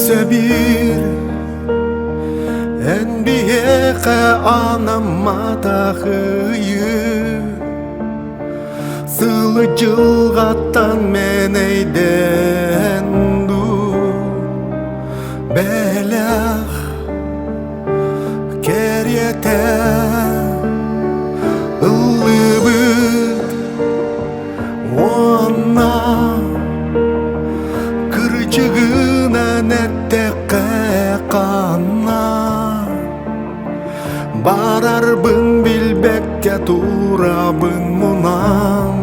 Өссө биир эн биһиэхэ анамматах ыйы Сылы дьылҕаттан мэнэйдэн дуу Бэлэх кэриэтэ ыллыбыт уонна кырдьыгынан эттэххэ ханна барарбын билбэккэ турабын мунан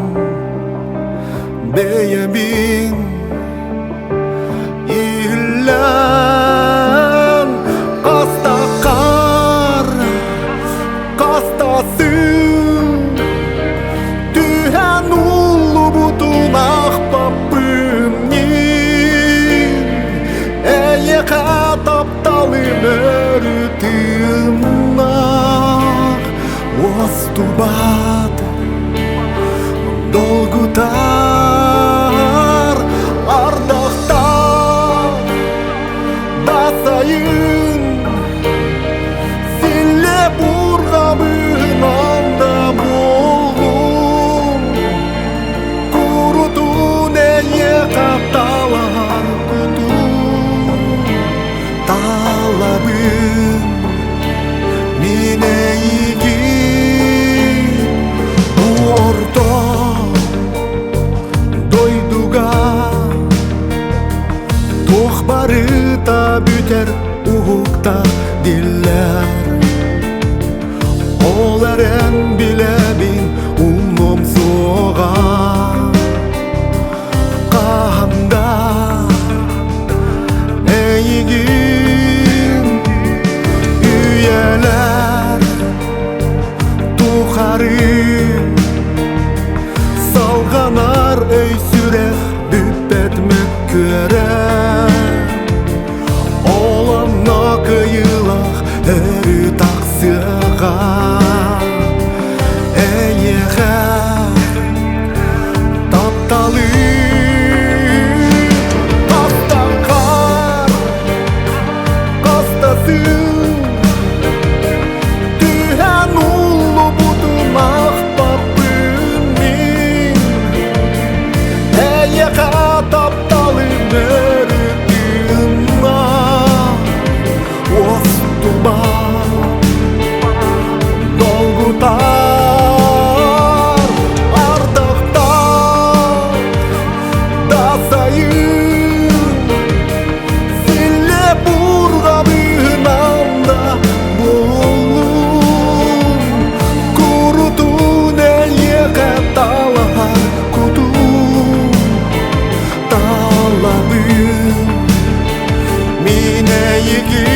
бэйэбин иһиллээн хастаххар хастасын түһэн уллубутун ахпаппын эйиэхэ тапталым өрүтүннах уостубат долгутар ардахтар да сайын силле бурҕабынан да буоллун курутун эйиэхэ талар кутун талабын мин эйигин орто дойдуга туох барыта бүтэр уһукта диллэр ол эрэн билэбин умнуом суоҕа хаһан да эйигин үйэлэр тухары салҕанар өй сүрэх бүппэт мөккүөрэ ол онно кыайыылаах өрүү тахсыаҕа эйиэхэ тапталы тапталгар хастасын түһэн уллубутун ахпаппын мин эйиэхэ тапталым өрүтүнна уостубат долгутар ардахтар да сайын силле бурҕабыынан да буоллун курутун эйиэхэ талаһар кутун талабын мин эйигин.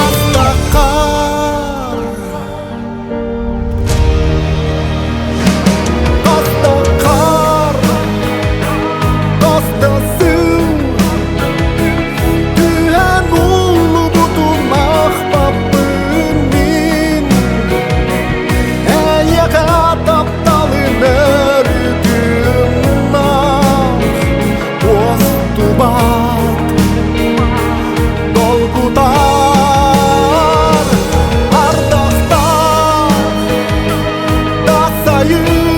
Астакар, астакар, астасын Түһэн уллубутун ахпаппын мин Эйиэхэ тапталым өрүтүннах уостубат долгутар ардахтар да сайын.